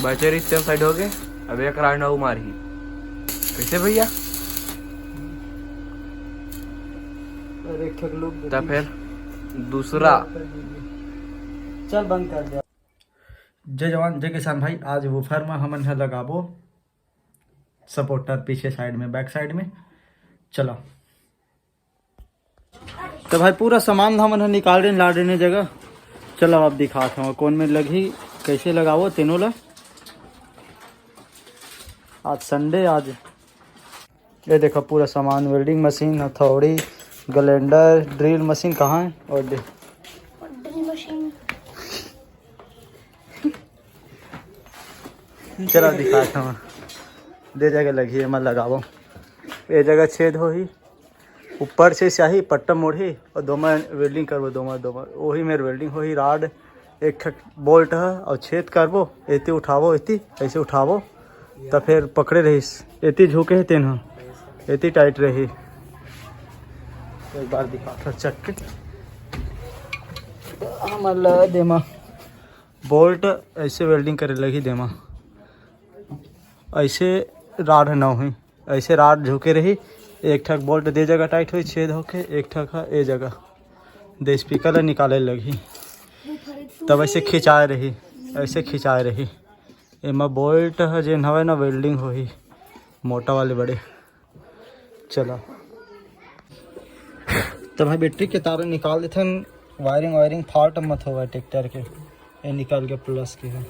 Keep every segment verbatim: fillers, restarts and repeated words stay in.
बचे रही तेल साइड हो गए। अब एक राउंड अउ मारही। कैसे भैया? अरे एक ठक लोग त फिर दूसरा। चल बंद कर दे। जय जवान जय किसान भाई, आज वूफर में हमन ह लगाबो सपोर्टर पीछे साइड में, बैक साइड में। चलो, तो भाई पूरा सामान हमन ह निकाल रहे, ला रहे जगह। चलो, आप दिखात हव कौन में लगही, कैसे लगाबो तेनो ला। आज संडे, आज ये देखो पूरा सामान, वेल्डिंग मशीन, हथौड़ी, ग्राइंडर, ड्रिल मशीन कहाँ है? और दे ड्रिल मशीन। चला दिखात हव, दे जगह लगही, एमा लगाबो। ये जगह छेद होही, ऊपर से स्याही पट्टा मोड़ही और दोमा वेल्डिंग करबो, दोमा, दोमा। वही मेर वेल्डिंग होही, राड एक ठक बोल्ट ह और छेद करबो, एती उठाबो, एती ऐसे उठाबो, त फिर पकड़े रहिस, एती झुके हे तेन ह, एती टाइट रही। एक बार दिखा था चक के। हमन ल देमा बोल्ट ऐसे वेल्डिंग करे लगही देमा, ऐसे राड ह ना होही। ऐसे राड झुके रही, एक ठक बोल्ट दे जगह टाइट होई, छेद होके, एक ठक ह ए जगह। दे स्पीकर ला निकाले लगही, तब ऐसे खिंचाए रही, ऐसे खिंचाए रही। एमा बोल्ट ह जेन हवय ना, वेल्डिंग होही मोटा वाले बड़े। चलो, तो भाई बैटरी के तार निकाल देथन। वायरिंग वायरिंग फाल्ट मत होवय ट्रैक्टर के, ये निकाल के प्लस के है।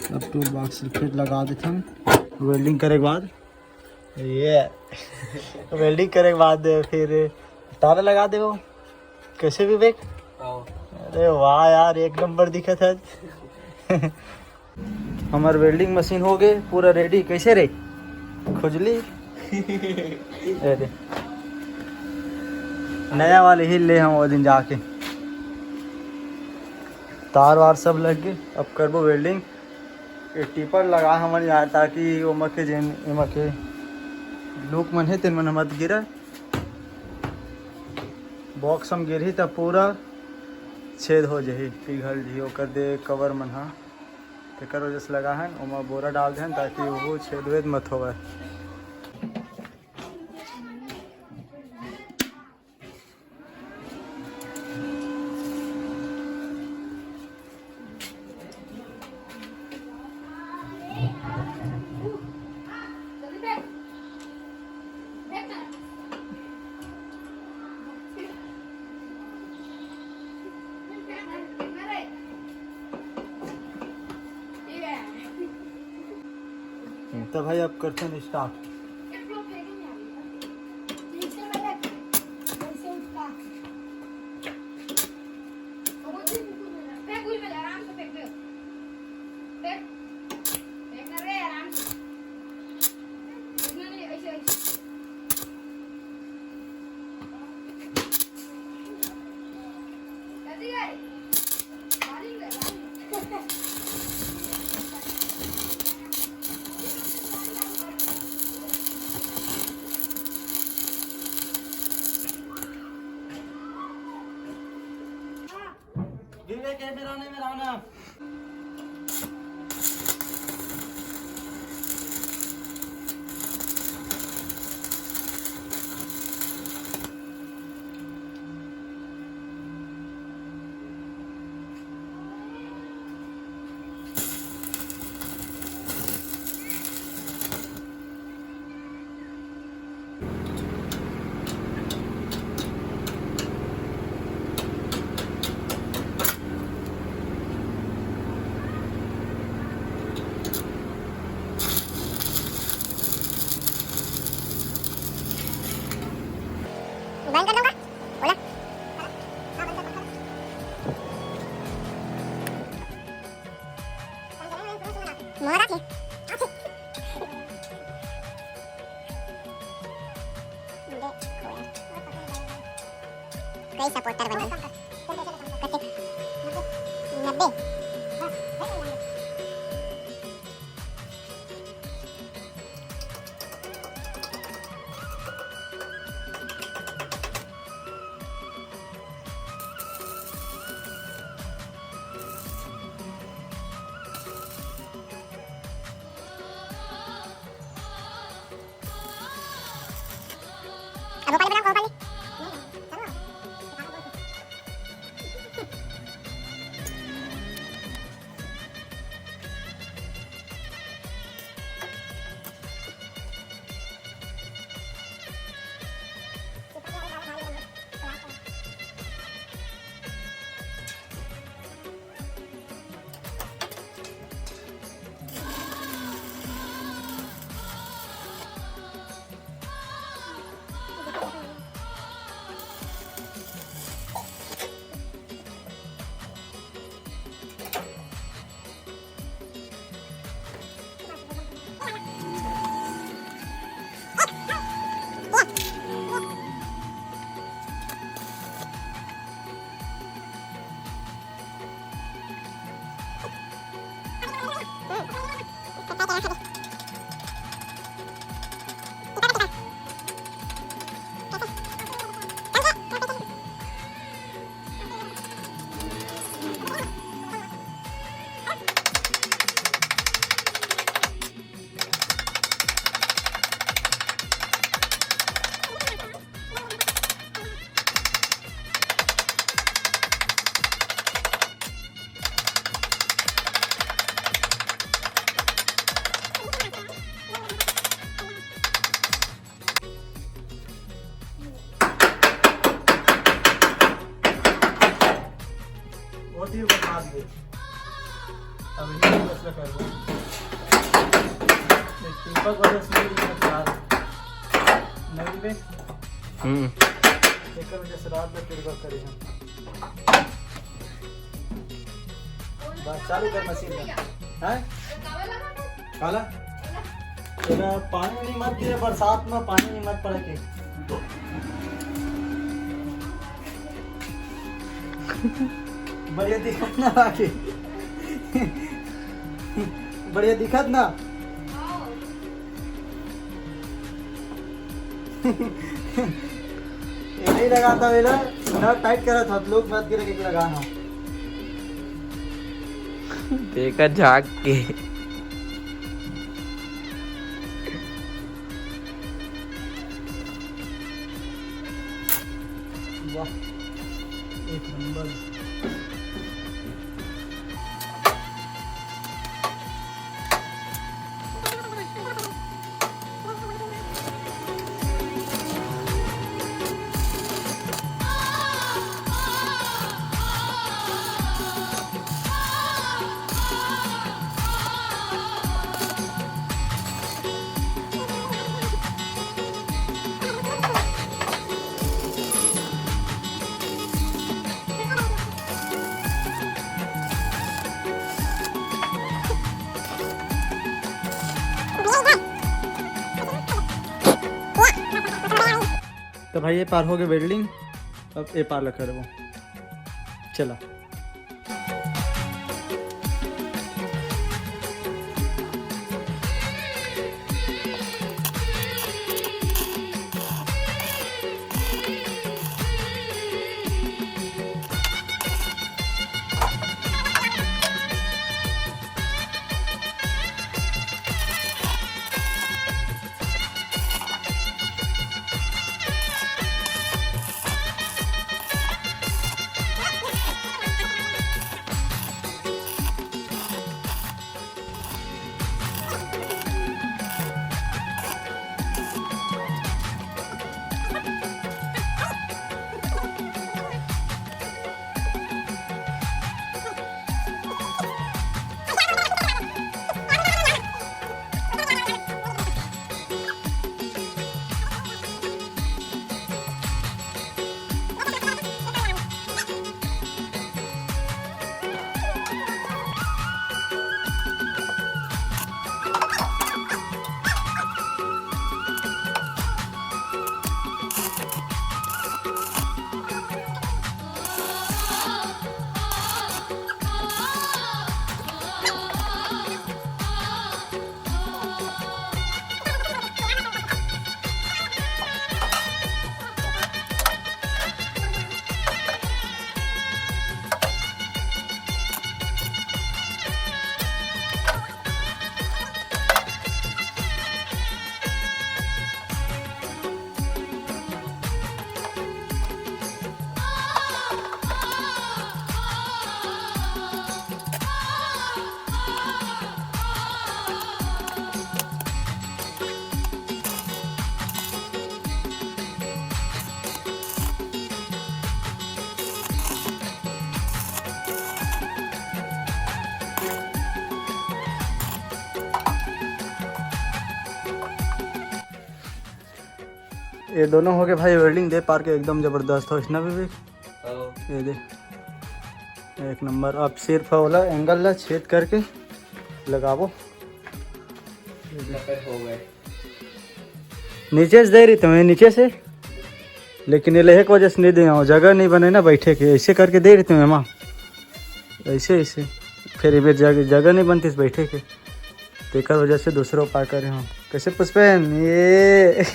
अब टूल बॉक्स फिर लगा देथन वेल्डिंग करे के बाद। ये वेल्डिंग करे के बाद फिर ताला लगा देबो। कैसे विवेक? अरे वाह यार, एक नंबर दिखत है। हमर वेल्डिंग मशीन हो गए पूरा रेडी। कैसे रे खुजली? अरे नया वाले ही ले हम वो दिन जाके, तार वार सब लग गए। अब करबो वेल्डिंग। ये टिपर लगा हमन यार, ताकि ओमा के जेन एमा के लूक मन हे तेन मन मत गिरा। बॉक्स हम गिरही त पूरा छेद हो जही, पिघल जही ओकर दे कवर मन ह। तेकर वजह से लगा हन, ओमा बोरा डाल देहन ताकि वो छेद वेद मत होवय। तो भाई, अब करते हैं स्टार्ट। विवेक, ये मेरा नहीं, मेरा ना। बंद कर दूंगा। बोला। मोहरा के। कई सपोर्टर बने। कते? नब्बे। अब ये बस करबो। दीपक वाला सीढ़ी का तार। नहीं बे? हम्म। एकर वजह से रात में पूरा करे हम। बस चालू कर मशीन ला। हैं? काला? तेरा पानी नहीं मत गिरे, बरसात में पानी नहीं मत पड़े के। बढ़िया दिखत ना आके। बढ़िया दिखत ना। ये नहीं लगाता मेरा, ना टाइट करा था, लोग बात करे कि लगाना। देखा झांक के। वाह, एक नंबर। तो भाई, ये पार हो गए वेल्डिंग, अब ये पार लग करबो। चला। ये दोनों हो गए भाई, वेल्डिंग दे पार के एकदम जबरदस्त हो ना विवेक? ये दे, एक नंबर। अब सिर्फ ओला एंगल ला छेद करके लगाबो। नीचे से दे रही तुम्हें, नीचे से, लेकिन ये लेहे के वजह से नहीं दे हो, जगह नहीं बने ना बैठे के, ऐसे करके दे रही तुम्हें माँ, ऐसे ऐसे। फिर ये जगह, जगह नहीं बनती बैठे के, तेकर वजह से दूसरा उपाय करे हो। कैसे पुष्पेन? ये